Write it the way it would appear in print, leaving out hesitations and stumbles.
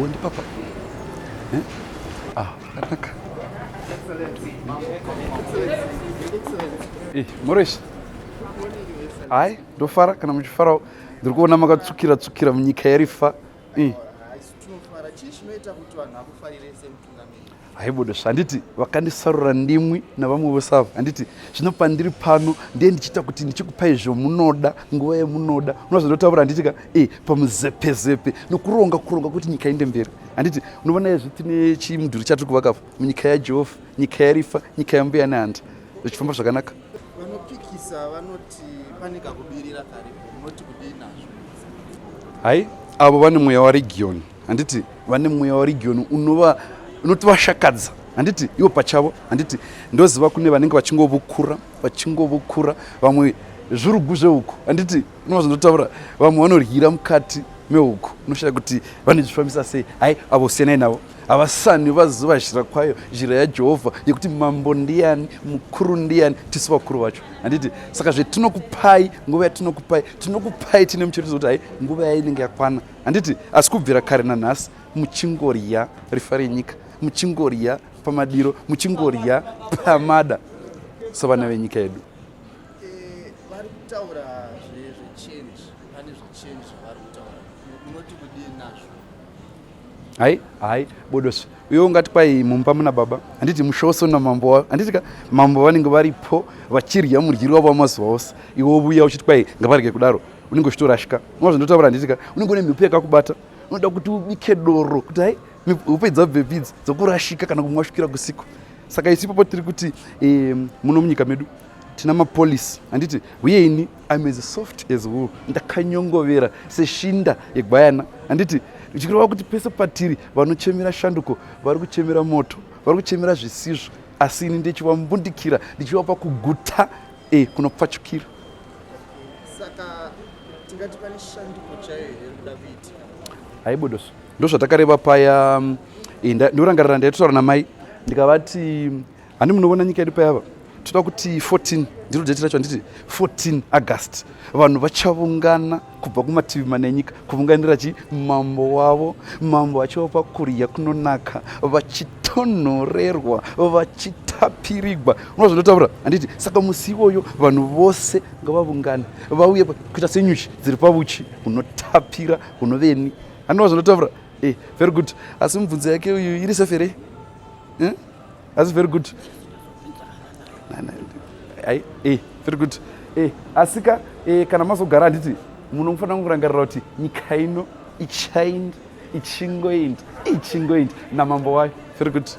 O ndipapa. Eh? Ah, zvakanaka. Eh, Morris. Hai, ndofara kana muchifarawo. Ndiri kuona makatsukira tsukira munyika yerifa. Eh. Tinofara. Chii chinoita kuti vanhu vakufarire semutungamiri? Haibudo handiti vakandisarura ndimwi navamwe vose ava handiti zvino pandiri pano ndiye ndichiita kuti ndichikupai zvomunoda nguva yemunoda unozondotaura handiti ka e pamuzepezepe nokuronga kuronga kuti nyika inde mberi handiti unovona izvi tine chimudhuri chatiri kuvakapo munyika yajehovha nyika yarifa nyika yambuya nehanda zvichifamba zvakanaka. Vanopikisa vanoti pane kakubirira karipo munoti kudii nazvo? Hai, avo vane mweya waregioni handiti vane mweya waregioni unova unotovashakadza handiti ivo pachavo handiti ndoziva kune vanenge vachingovukura vachingovukura vamwe zvirugu zvehuku handiti unovazonotaura vamwe vanoryira mukati mehuku unoshaya kuti vanozvifambisa sei hai avo siyanai navo havasani vaziva zhira kwayo zhira yajehovha yekuti mambo ndiyani mukuru ndiyani tisu vakuru vacho handiti saka zvetinokupai nguva yatinokupai tinokupai tine mucherechedzo kuti hai nguva yainenge yakwana handiti asi kubvira kare nanhasi muchingorya rifa renyika muchingorya pamadiro muchingorya pamada sevana venyika yedu. Eh, vari kutaura zvechange pane zvechange zvavari kutaura munoti kudii nazvo? Hai hai bodosi uye ungati kwai mumba muna baba handiti musha wose una mambo wavo handiti ka mambo vanenge varipo vachirya muryiri wavo wamazuva ose iwe wovuya uchiti kwai ngavarege kudaro unenge uchitorashika unoa zvandotaura handiti ka unenge une mhepo yakakubata unoda kuti ubike doro kuti hai hope dzabvepi idzi dzokurashika kana kumwashukira kusiku saka isu ipapo tiri kuti eh, muno munyika medu tina mapolisi handiti uye ini I'm as soft as wool ndakanyongovera seshinda yegwayana handiti zvichireva kuti pese patiri vanochemera shanduko vari kuchemera moto vari kuchemera zvisizvo asi ini ndichivambundikira ndichivapa kuguta e kunopfachukira saka tingati pane shanduko chaiyo here kuda kuitika haibudoso ndozvatakareva paya eh, ndorangarira ndaitotaura namai ndikavati handi munoona nyika yedu payava toda kuti 14 ndiro date racho handiti 14 August vanhu vachavungana kubva kumativi mana enyika kuvunganira chi mambo wavo mambo achivapa kurya kunonaka vachitonhorerwa vachitapirigwa unoa zvandotaura handiti saka musi iwoyo vanhu vose ngavavungane vauye kuita senyuchi dziri pavuchi hunotapira hunoveni handinoa zvandotaura eh, very good asi mubvunzo yake uyu iri sefere eh? That's very good. Ai, eh, very good. Eh, asika eh, kana mazogara handiti munofanira kurangarira kuti nyika ino ichainda ichingoinda ichingoinda namambo wayo. Very good.